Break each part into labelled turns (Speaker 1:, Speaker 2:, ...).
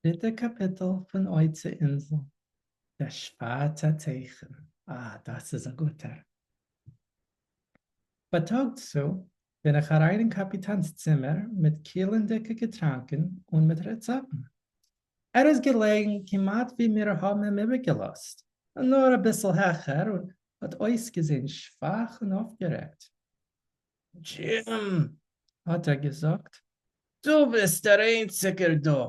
Speaker 1: דריטע קאפיטל פון אוצר אינזל, דער שווארצער צייכן, אה דאס איז א גוטער. בייטאג צו בין איך אריין אין קאפיטאנ'ס צימער מיט קילענדיגע געטראנקען און מיט רעצעפטן. ער איז געלעגן כמעט ווי מיר האבן אים איבערגעלאזט, נאר אביסל העכער און האט אויסגעזען שוואך און אויפגערעגט. דזשים! האט ער געזאגט, דו ביסט דער איינציגער דא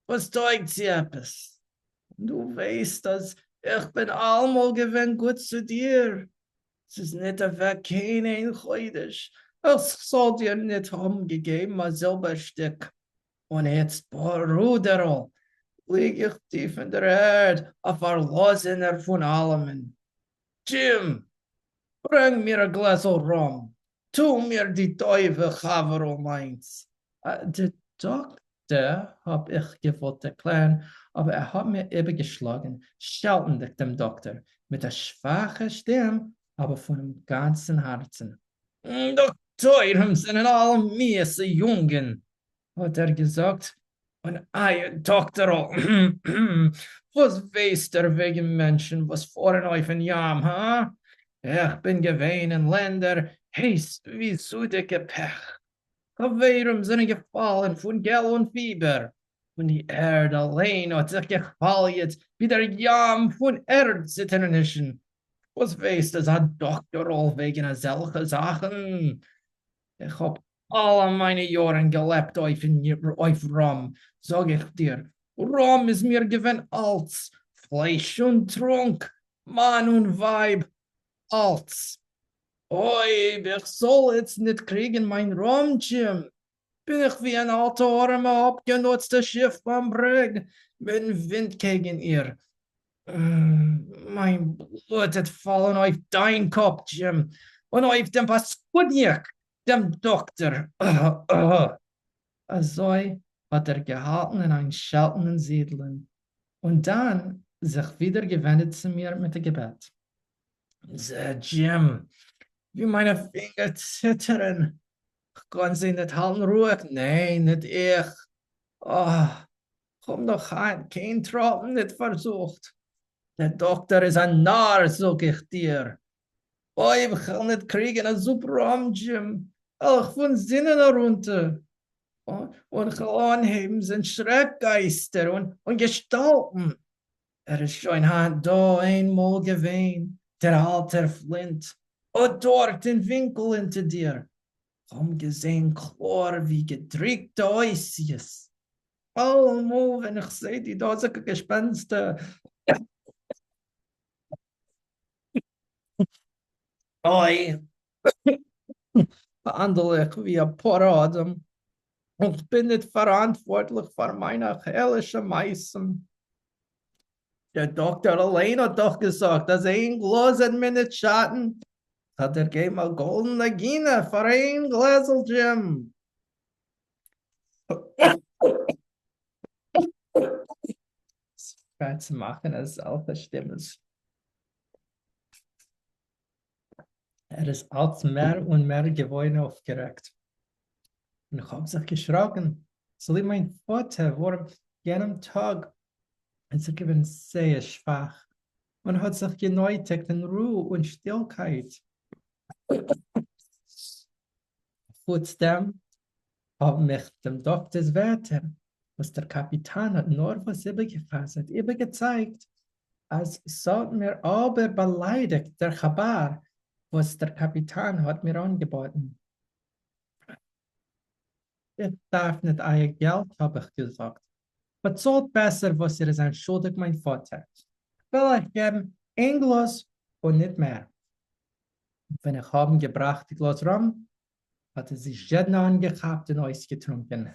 Speaker 1: וואס טויג צו עפעס, און דו ווייסט אז איך בין אלעמאל געווען גוט צו דיר, ס'איז ניט אוועק קיין איין חודש איך זאל דיר ניט האבן געגעבן א זילבער שטיק, און איצט, ברודערל, ליג איך טיף אין דער ערד, א פארלאזענער פון אלעמען. דזשים! ברענג מיר א גלעזל ראם, טו מיר די טובה חבר'ל מיינס. די דאקטער האב איך געוואלט ערקלערן, אבער ער האט מיר איבערגעשלאגן, שעלטנדיג דעם דאקטער מיט א שוואכע שטים אבער פונעם גאנצן הארצן. דאקטוירים זענען אלע מיאוס'ע יונגען, האט ער געזאגט, און אייער דאקטערל, וואס ווייסט ער וועגן מענטשן וואס פארן אויפן ים, הא? איך בין געווען אין לענדער הייס ווי זודיגע פעך, חברים זענען געפאלן פון געל און פיבער, און די ערד אליין האט זיך געכוואליעט ווי דער ים פון ערדציטערנישן, וואס ווייסט אזא דאקטערל וועגן אזעלכע זאכן? איך האב אלע מיינע יארן געלעבט אויף ראם, זאג איך דיר, ראם איז מיר געווען אלץ, פלייש און טרונק, מאן און ווייב, אלץ. אויב איך זאל איצט ניט קריגן מיין ראם, דזשים, בין איך ווי אן אלטע ארעמע אפגענוצטע שיף ביים ברעג, מיטן ווינט קעגן איר. מיין בלוט וועט פאלן אויף דיין קאפ, דזשים, און אויף דעם פאסקודניק, דעם דאקטער. אזוי האט ער געהאלטן אין איין שעלטן און זידלען, און דאן זיך ווידער געווענדעט צו מיר מיט א געבעט. זע, דזשים, ווי מיינע פינגער ציטערן, כ'קאן זיי ניט האלטן רואיק, ניין, ניט איך, אָה, כ'האב נאך היינט קיין טראפן ניט פארזוכט. דער דאקטער איז א נאר, זאג איך דיר. אויב כ'וועל ניט קריגן א זופ ראם, דזשים, וועל איך פון זינען ארונטער, און כ'וועל אנהייבן זען שרעק-גייסטער און געשטאלטן. ער איז שוין היינט דא איין מאל געווען, דער אלטער פלינט, אט דארט אין ווינקל אונטער דיר. כ'האב געזען קלאר ווי געדריקטע אותיות. אלעמאל ווען איך זעה די דאזיגע געשפענסטער, אוי, האנדל איך ווי א פרא אדם, און כ'בין ניט פאראנטווארטליך פאר מיינע העלישע מעשים. דער דאקטער אליין האט דאך געזאגט אז איין גלאז וועט מיר ניט שאטן, כ'וועל דיר געבן א גאלדענע גינע פאר איין גלעזל, דזשים. ס'שווער צו מאכן אזעלכע שטימעס. ער איז אלץ מער און מער געווארן אויפגערעגט, און כ'האב זיך געשראקן צוליב מיין פאטער, ווארום יענעם טאג איז ער געווען זייער שוואך און האט זיך גענויטיגט אין רו און שטילקייט. חוץ דעם האבן מיך דעם דאקטער'ס ווערטער, וואס דער קאפיטאן האט נארוואס איבערגע'חזר'ט, איבערגעצייגט אז ס'האט מיר אבער באליידיגט דער כאבאר וואס דער קאפיטאן האט מיר אנגעבאטן. איך דארף ניט אייער געלט, האב איך געזאגט, באצאלט בעסער וואס איר זענט שולדיג מיין פאטער, כ'וועל אייך געבן איין גלאז און ניט מער. ווען איך האב אים געבראכט די גלאז ראם, האט ער זי זשעדנע אנגעכאפט און אויסגעטרונקען.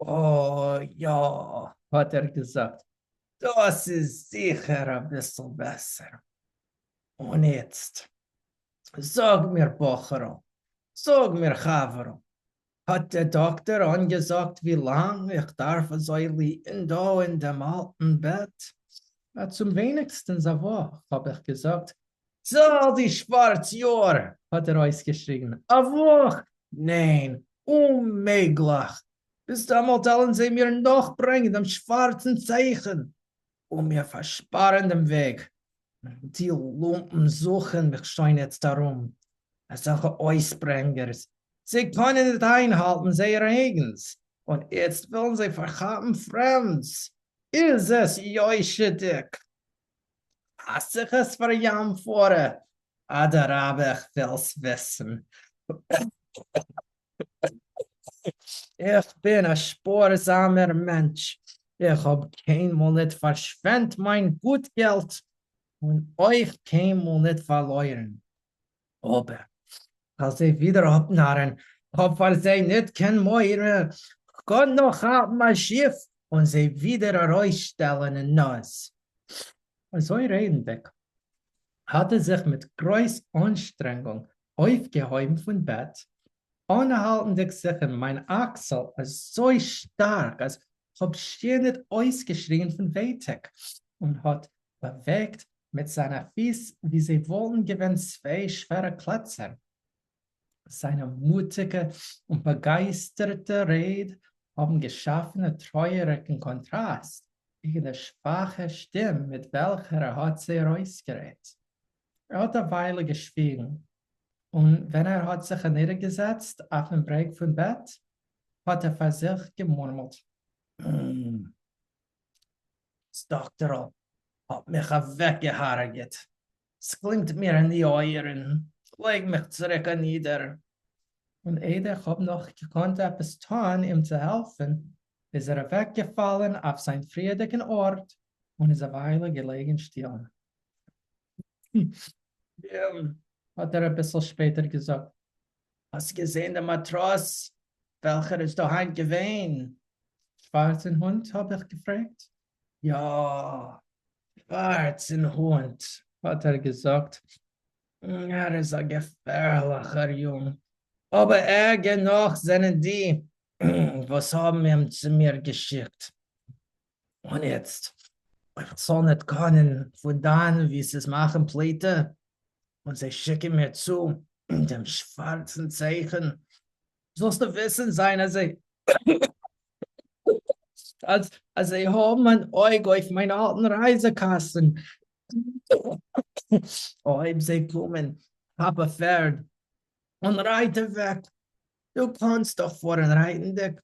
Speaker 1: אוי יא, האט ער געזאגט, דאס איז זיכער אביסל בעסער. און איצט, זאג מיר בחור'ל, זאג מיר חבר'ל, האט דער דאקטער אנגעזאגט ווי לאנג איך דארף אזוי ליגן דא אין דעם אלטן בעט? צום ווייניגסטנס א וואך, האב איך געזאגט. צאל די שווארץ יאר! האט ער אויסגעשריגן. א וואך? ניין, אוממעגליך! ביז דעמאלט וועלן זיי מיר נאכברענגען דעם שווארצן צייכן און מיר פארשפארן דעם וועג. די לומפן זוכן מיך שוין איצט ארום, אזעלכע אויסברענגערס, זיי קאנען ניט איינהאלטן זייער אייגנס, און איצט ווילן זיי פארכאפן פרעמדס. איז עס יושר'דיג? פאסט זיך עס פאר ים-פארער? אדרבה, איך וויל'ס וויסן. איך בין א שפארזאמער מענטש, איך האב קיינמאל ניט פארשווענדט מיין גוט געלט און אויך קיינמאל ניט פארלוירן. אבער כ'וועל זיי ווידער אפנארן, כ'האב פאר זיי ניט קיין מורא, כ'קען נאך כאפן א שיף און זיי ווידער ארויסשטעלן אין נאז. אזוי רעדנדיק האט ער זיך מיט גרויס אנשטרענגונג אויפגעהויבן פון בעט, אנהאלטנדיק זיך אין מיין אקסל אזוי שטארק אז כ'האב שיער ניט אויסגעשריגן פון ווייטיק, און האט באוועגט מיט זיינע פיס ווי זיי וואלטן געווען צוויי שווערע קלעצער. זיינע מוטיגע און באגייסטערטע רייד האבן געשאפן א טרויעריגן קאנטראסט קעגן דער שוואכער שטים מיט וועלכער ער האט זיי ארויסגערעדט. ער האט א וויילע געשוויגן, און ווען ער האט זיך אנידערגעזעצט אויפן ברעג פון בעט, האט ער פאר זיך געמורמלט. דאס דאקטערל האט מיך אוועקגעהרגעט. ס'קלינגט מיר אין די אויערן, כ'לייג מיך צוריק אנידער. און איידער כ'האב נאך געקאנט עפעס טאן אים צו העלפן, איז ער אוועקגעפאלן אויף זיין פריערדיגן ארט און איז א וויילע געלעגן שטיל. האט ער אביסל שפעטער געזאגט, האסט געזען דעם מאטראס וועלכער איז דא היינט געווען? שווארצן הונט? האב איך געפרעגט. יא, שווארצן הונט, האט ער געזאגט, ער איז א געפערליכער יונג, אבער ערגער נאך זענען די וואס האבן אים צו מיר געשיקט. און איצט, אויב כ'זאל ניט קאנען פון דאן ווי ס'איז מאכן פליטה, און זיי שיקן מיר צו דעם שווארצן צייכן, זאלסטו וויסן זיין אז זיי אז אז זיי האבן אן אויג אויף מיין אלטן רייזע-קאסטן. אויב זיי קומען, כאפ א פערד און רייט אוועק. דו קאנסט דאך פארן רייטנדיג,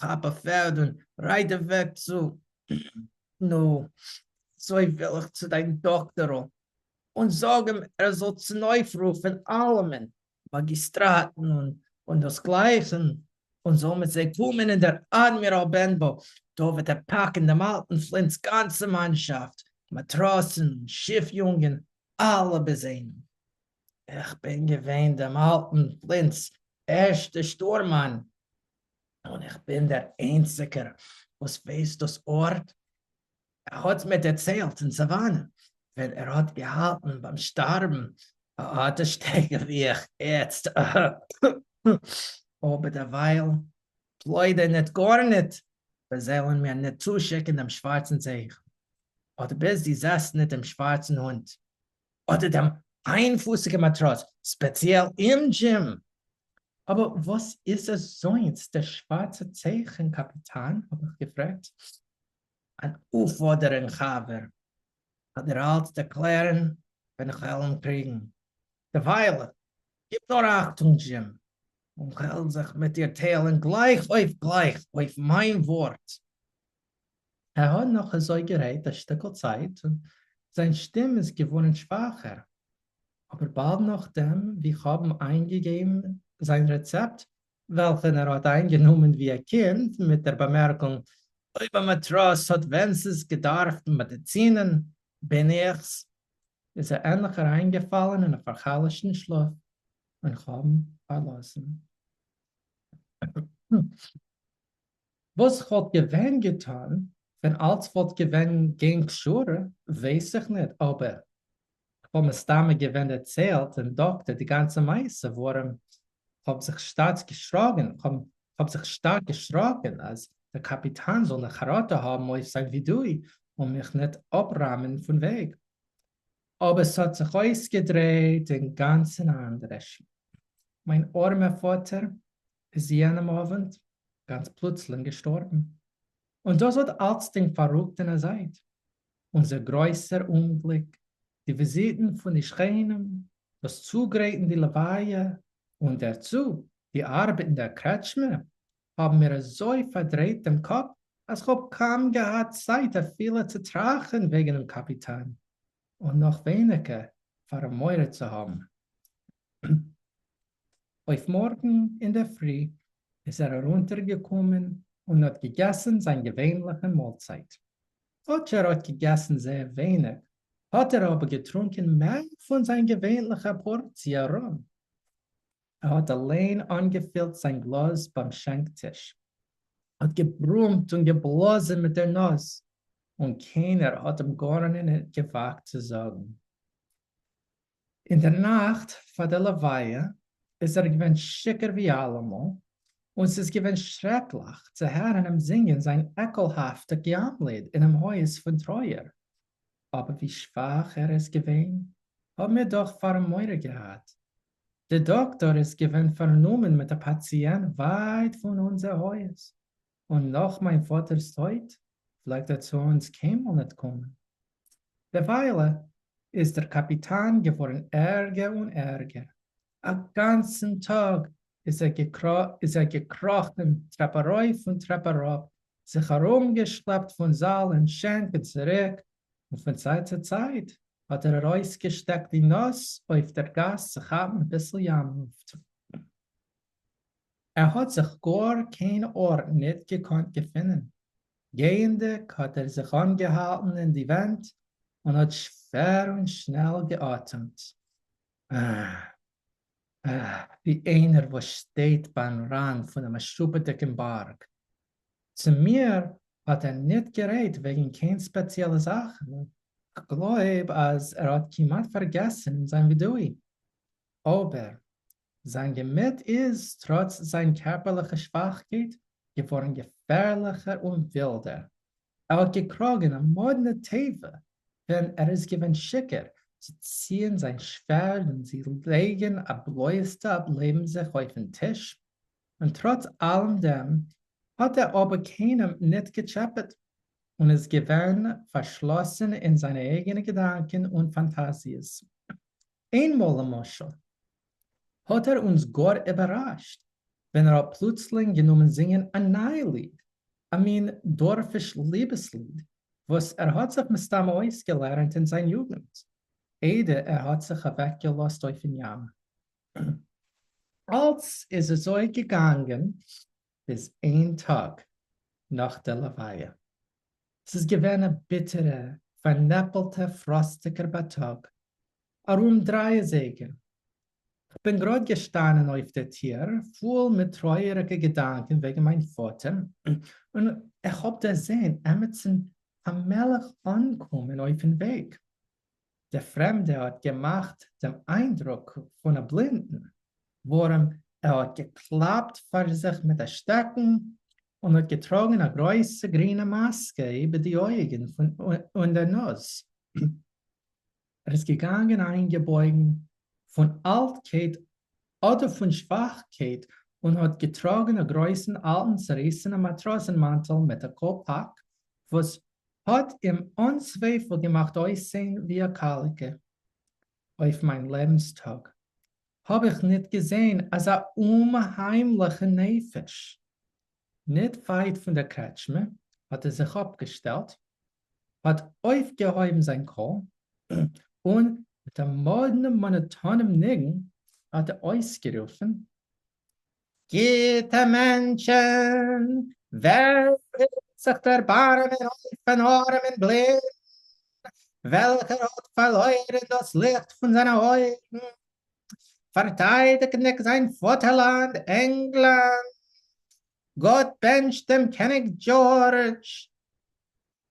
Speaker 1: כאפ א פערד און רייט אוועק צו, נו, אזוי וויל איך צו דיין דאקטערל, און זאג אים ער זאל צונויפרופן אלעמען, מאגיסטראטן און דאס גלייכן, און זאל מיט זיי קומען אין דער אדמיראל בענבאו, דא וועט ער פאקן דעם אלטן פלינט'ס גאנצע מאנשאפט, מאטראסן און שיף-יונגען, אלע ביז איינעם. איך בין געווען דעם אלטן פלינט'ס ערשטער שטורמאן, און איך בין דער איינציגער וואס ווייסט דאס ארט. ער האט מיר דערציילט אין סאוואנע ווען ער האט געהאלטן ביים שטארבן, אט א שטייגער ווי איך איצט, אבער דערווייל פלוידער ניט גארניט, ביז זיי וועלן מיר ניט צושיקן דעם שווארצן צייכן, אדער ביז דו זעסט ניט דעם שווארצן הונט, אדער דעם איינפוסיגן מאטראס, ספעציעל אים דזשים. אבער וואס איז אזוינס דער שווארצער צייכן, קאפיטאן? האב איך געפרעגט. אן אויפפאדערונג חבר, כ'וועל דיר אלץ דערקלערן ווען כ'וועל אים קריגן. דערווייל גיב נאר אכטונג דזשים, און כ'וועל זיך מיט דיר טיילן גלייך אויף גלייך אויף מיין ווארט. ער האט נאך אזוי גערעדט א שטיקל צייט און זיין שטים איז געווארן שוואכער, אבער באלד נאכדעם ווי כ'האב אים איינגעגעבן זיין רעצעפט וועלכן ער האט איינגענומען ווי א קינד, מיט דער באמערקונג, אויב א מאטראס האט ווען ס'איז געדארפט מעדיצינען, בין איך'ס, איז ער ענדליך אריינגעפאלן אין א פאר'חלש'טן שלאף און כ'האב אים פארלאזן. וואס כ'וואלט געווען געטאן ווען אלץ וואלט געווען גיין כשורה ווייס איך ניט, אבער כ'וואלט מסתמא געווען דערציילט דעם דאקטער די גאנצע מעשה, ווארום כ'האב זיך שטארק געשראקן, כ'האב זיך שטארק געשראקן אז דער קאפיטאן זאל ניט חרטה האבן אויף זיין ווידוי און מיך ניט אפראמען פון וועג. אבער ס'האט זיך אויסגעדרייט אינגאנצן אנדערש. מיין ארעמער פאטער איז יענעם אוונט. גאנץ פלוצלינג געשטארבן. און דאס האט אלצדינג פאררוקט אין א זייט. אונזער גרויסער אומגליק, די וויזיטן פון די שכנים, דאס צוגרייטן די לוויה, און דערצו די ארבעט אין דער קרעטשמע, האבן מיר אזוי פארדרייט דעם קאפ, אז כ'האב קוים געהאט צייט אפילו צו טראכטן וועגן דעם קאפיטאן, און נאך ווייניגער פאר אים מורא צו האבן. אויף מארגן אינדערפרי איז ער ארונטערגעקומען און האט געגעסן זיין געווענליכן מאלצייט. כאטש ער האט געגעסן זייער ווייניג, האט ער אבער געטרונקען מער פון זיין געווענליכע פארציע ראם. ער האט אליין אנגעפילט זיין גלאז ביים שענק טיש, האט געברומט און געבלאזן מיט דער נאז, און קיינער האט אים גארניט געוואגט צו זאגן. אין דער נאַכט פֿאַר דער לוויה איז ער געווען שיכּור ווי אַלעמאָל, און ס'איז געווען שרעקלעך צו הערן אים זינגען זײַן עקלהאַפֿטיק ים-ליד אינעם הויז פֿון טרויער. אָבער ווי שוואַך ער איז געווען, האָבן מיר דאָך פֿאַר אים מורא געהאַט. דער דאָקטאָר איז געווען פֿאַרנומען מיט אַ פּאַציענט ווײַט פֿון אונדזער הויז, און נאָך מײַן פֿאָטערס טויט פֿלעגט ער צו אונדז קיינמאָל ניט קומען. דערוויילע איז דער קאַפּיטאַן געוואָרן ערגער און ערגער. אַ גאַנצן טאָג איז ער איז ער געקראָכן טרעפּ אַרויף און טרעפּ אַראָפּ, זיך אַרומגעשלעפּט פֿון זאַל אין שענק און צוריק, און פֿון צייט צו צייט האָט ער אַרויסגעשטעקט די נאָז אויף דער גאַס צו כאַפּן אַ ביסל ים-לופֿט. ער האָט זיך גאָר קיין אָרט ניט געקאָנט געפֿינען. גייענדיק האָט ער זיך אָנגעהאַלטן אין די ווענט און האָט שווער און שנעל געאָטעמט, אַה, אַה, ווי איינער וואָס שטייט ביים ראַנד פֿון אַ משופּעדיקן באַרג. צו מיר האָט ער ניט גערעדט וועגן קיין ספּעציעלע זאַכן, כ'גלויב, אַז ער האָט כּמעט פֿאַרגעסן אין זיין ווידוי. אָבער זיין געמיט איז, טראץ זיין קערפערליכע שוואכקייט, געווארן געפערליכער און ווילדער. ער האט געקראגן א מאדנע טבע ווען ער איז געווען שיכור צו ציען זיין שווערד און זי לייגן א בלויזטע לעבן זיך אויפן טיש, און טראץ אלעם דעם האט ער אבער קיינעם ניט געטשעפעט און איז געווען פארשלאסן אין זיינע אייגענע געדאנקען און פאנטאזיעס. איינמאל למשל האט ער אונז גאר איבערראשט ווען ער האט פלוצלינג גענומען זינגען א ניי ליד, א מין דארפיש ליבעסליד וואס ער האט זיך מסתמא אויסגעלערנט אין זיין יוגנט איידער ער האט זיך אוועקגעלאזט אויפן ים. אלץ איז אזוי געגאנגען ביז איין טאג נאך דער לוויה. ס'איז געווען א ביטערע, פארנעפלטע, פראסטיגער בייטאג, ארום דריי אזייגער. כ'בין גראד געשטאנען אויף דער טיר, פול מיט טרויעריגע געדאנקען וועגן מיין פאטער, און איך האב דערזען עמיצן פאמעליך אנקומען אויפן וועג. דער פרעמדער האט געמאכט דעם איינדרוק פון א בלינדן, ווארום ער האט געקלאפט פאר זיך מיט א שטעקן און האט געטראגן א גרויסע גרינע מאסקע איבער די אויגן און דער נאז. ער איז געגאנגען איינגעבויגן פון אלטקייט אדער פון שוואכקייט און האט געטראגן א גרויסן אלטן צעריסענעם מאטראזן-מאנטל מיט א קאלפאק וואס האט אים אן צווייפל געמאכט אויסזען ווי א קאליקע. אויף מיין לעבנסטאג האב איך ניט געזען אזא אומהיימליכע נפש. ניט ווייט פון דער קרעטשמע האט ער זיך אפגעשטעלט, האט אויפגעהויבן זיין קול, און מיט א מאדנעם מאנאטאנעם ניגון האט ער אויסגערופן, גוטע מענטשן, ווער וועט זיך דערבארעמען אויף אן ארעמען בלינדן, וועלכער האט פארלוירן דאס ליכט פון זיינע אויגן, פארטיידיגנדיג זיין פאטערלאנד ענגלאנד? גאט בענטשט דעם קעניג דזשארדזש!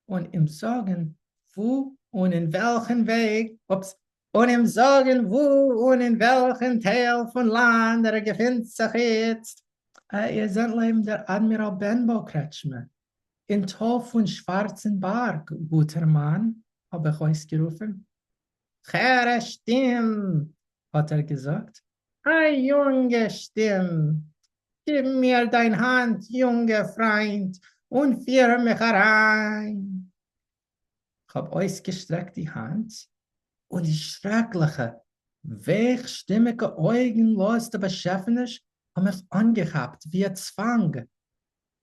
Speaker 1: און אים זאגן וואו און אין וועלכן וועג, אופס, און אים זאגן וואו און אין וועלכן טייל פון לאנד ער געפינט זיך איצט. איר זענט לעבן דער אדמיראל בענבאו קרעטשמע, אין טאל פון שווארצן בארג, גוטער מאן, האב איך אויסגערופן. כ'הער א שטים! האט ער געזאגט, א יונגע שטים! גיב מיר דיין האנט, יונגער פריינט, און פיר מיך אריין. כ'האב אויסגעשטרעקט די האנט, און די שרעקליכע, ווייך-שטימיגע אויגן-לאזטע באשעפעניש האט מיך אנגעכאפט ווי א צוואנג.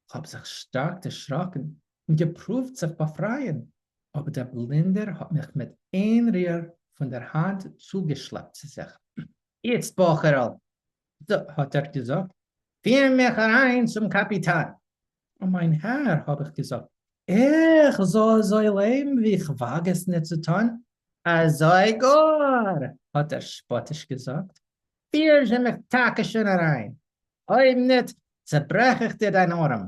Speaker 1: כ'האב זיך שטארק דערשראקן און געפרואווט זיך באפרייען, אבער דער בלינדער האט מיך מיט איין ריר פון דער האנט צוגעשלעפט צו זיך. איצט, בחור'ל, האט ער געזאגט, פיר מיך אריין צום קאפיטאן. אָ, מיין הער, האָב איך געזאָגט, איך זאָל אַזוי לעבן, ווי איך וואַג עס ניט צו טאָן? אַזוי גאָר? האָט ער שפּאָטיש געזאָגט, פיר זשע מיך טאַקע שוין אַריין, אויב ניט, צעברעך איך דיר דיין אָרעם!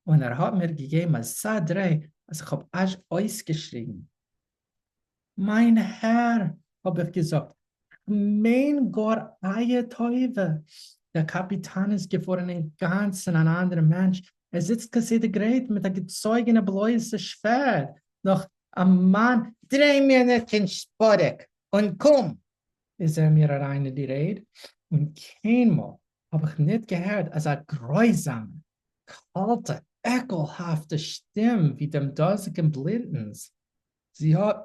Speaker 1: און ער האָט מיר געגעבן אַזאַ דריי, אַז איך האָב אַזש אויסגעשריגן. מיין הער, האָב איך געזאָגט, כ'מיין גאָר אייער טובה. דער קאַפּיטאַן איז געוואָרן אין גאַנצן אַן אַנדערער מענטש. ער זיצט כסדר גרייט מיט אַ געצויגענע בלויזע שווערד נאָך אַ מאַן. דריי מיר ניט קיין שפּאָדיק און קום! איז ער מיר אַריין אין די רייד, און קיינמאָל האָב איך ניט געהערט אַזאַ גרויזאַמע, קאַלטע, עקלהאַפטע שטים ווי דעם דאָזיקן בלינדנס. זי האָט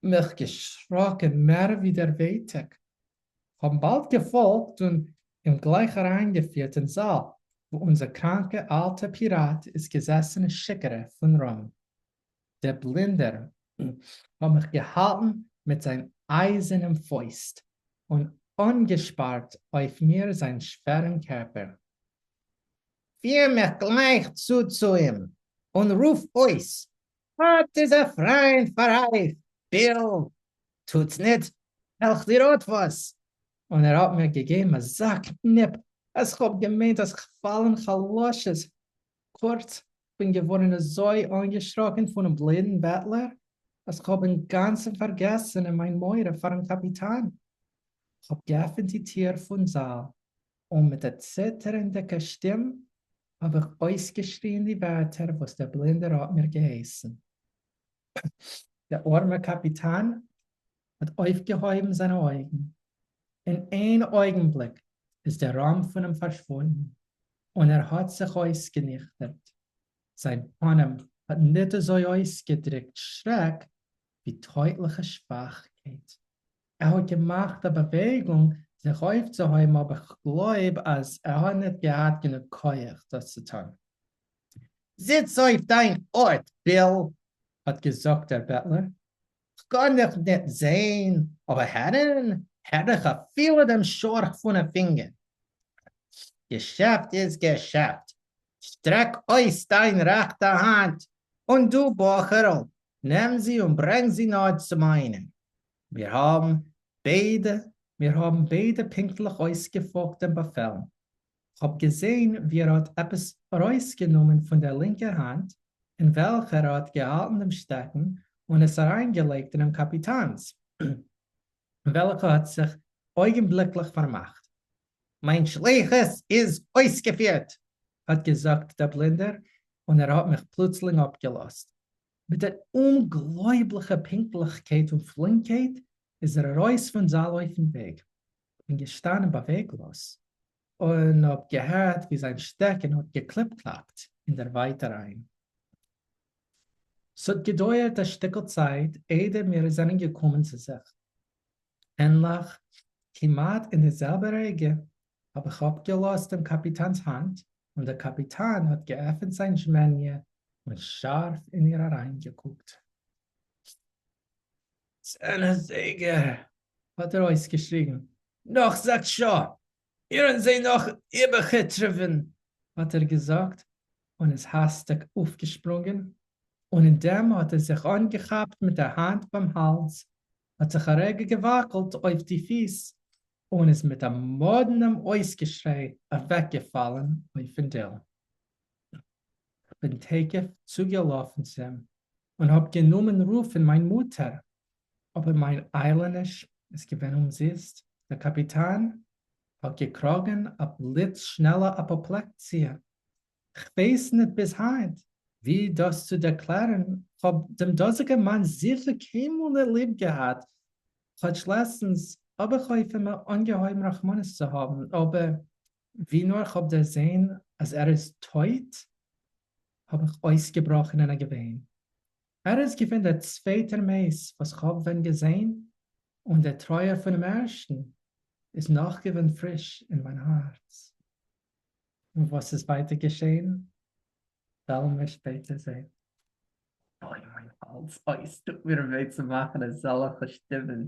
Speaker 1: מיך געשראָקן מער ווי דער ווייטיק. כ'האָב באַלד געפֿאָלגט און אים גלייך אַריינגעפֿירט אין זאַל, וווּ אונדזער קראַנקער אַלטער פּיראַט איז געזעסן שיכּורער פֿון ראָם. דער בלינדער האָט מיך געהאַלטן מיט זיין אייזערנעם פֿויסט און אָנגעשפּאַרט אויף מיר זיין שווערן קערפּער. פֿיר מיך גלייך צו צו אים און רוף אויס, אָט איז אַ פֿרײַנד פֿאַר אײַך, ביל! טוטס ניט, װעל כ'דיר אָט װאָס! און ער האָט מיר געגעבן אַזאַ קניפּ, אַז כ'האָב געמײנט, אַז כ'פֿאַל אין חלשות. קורץ, כ'בין געװאָרן אַזױ אָנגעשראָקן פֿונעם בלינדן בעטלער, אַז כ'האָב אין גאַנצן פֿאַרגעסן אין מײַן מורא פֿאַרן קאַפּיטאַן. כ'האָב געעפֿנט די טיר פֿון זאַל און מיט אַ ציטערנדיקער שטים האָב איך אויסגעשריִען די ווערטער, וואָס דער בלינדער האָט מיר געהייסן. דער אָרעמער קאַפּיטאַן האָט אויפֿגעהויבן זײַנע אויגן. אין איין אויגנבליק איז דער ראָם פֿון אים פֿאַרשוווּנדן, און ער האָט זיך אויסגעניכטערט. זײַן פּנים האָט ניט אַזוי אויסגעדריקט שרעק, ווי טויטלעכע שוואַכקייט. ער האט געמאכט א באוועגונג זיך אויפצוהויבן אבער כ'גלויב אז ער האט ניט געהאט גענוג כח דאס צו טאן. זיץ אויף דיין ארט, ביל! האט געזאגט דער בעטלער. כ'קאן דיך ניט זען, אבער הערן הער איך אפילו דעם שארך פון א פינגער. געשעפט איז געשעפט. שטרעק אויס דיין רעכטע האנט, און דו, בחור'ל, נעם זי און ברענג זי נאר צו מיינער. מיר האבן ביידע מיר האבן ביידע פונקטליך אויסגעפאלגט דעם באפעל. כ'האב געזען ווי ער האט עפעס ארויסגענומען פון דער לינקער האנט, אין וועלכער ער האט געהאלטן דעם שטעקן, און עס אריינגעלייגט אינעם קאפיטאנ'ס, וועלכע האט זיך אויגנבליקליך פארמאכט. מיין שליחות איז אויסגעפירט! האט געזאגט דער בלינדער, און ער האט מיך פלוצלינג אפגעלאזט. מיט אן אומגלויבליכע פונקטליכקייט און פלינקייט איז ער ארויס פון זאל אויפן וועג. כ'בין געשטאנען באוועגלאז און האב געהערט ווי זיין שטעקן האט געקליפ-קלאפט אין דער ווייט אריין. ס'האט געדויערט א שטיקל צייט איידער מיר זענען געקומען צו זיך. ענדליך, כמעט אין דער זעלבער רגע, האב איך אפגעלאזט דעם קאפיטאנ'ס האנט, און דער קאפיטאן האט געעפנט זיין זשמעניע און שארף אין איר אריינגעקוקט. 10 אזייגער! האט ער אויסגעשריגן, נאך 6 שעה! איר'ן זיי נאך איבערכיטרעווען! האט ער געזאגט און איז האסטיג אויפגעשפרונגען, און אין דעם האט ער זיך אנגעכאפט מיט דער האנט ביים האלז, האט זיך א רגע געוואקלט אויף די פיס, און איז מיט א מאדנעם אויסגעשריי אוועקגעפאלן אויפן דיל. כ'בין תיכף צוגעלאפן צו אים און האב גענומען רופן מיין מוטער, אבער מיין איילעניש איז געווען אומזיסט, דער קאפיטאן האט געקראגן א בליץ-שנעלע אפאפלעקציע. כ'ווייס ניט ביז היינט ווי דאס צו דערקלערן, כ'האב דעם דאזיגן מאן זיכער קיינמאל ניט ליב געהאט, כאטש לעצטנס האב איך אויף אים אנגעהויבן רחמנות צו האבן, אבער. ווי נאר איך האב דערזען אז ער איז טויט, האב איך אויסגעבראכן אין א געוויין. ער איז געווען דער צווייטער מת וואס כ'האב ווען געזען, און דער טרויער פונעם ערשטן איז נאך געווען פריש אין מיין הארץ. און וואס איז ווייטער געשען וועלן מיר שפעטער זען. אוי מיין האלז, אוי ס'טוט מיר וויי צו מאכן אזעלכע שטימען,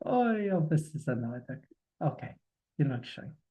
Speaker 1: אוי אבער ס'איז א נויטיג, okay, גענוג שוין.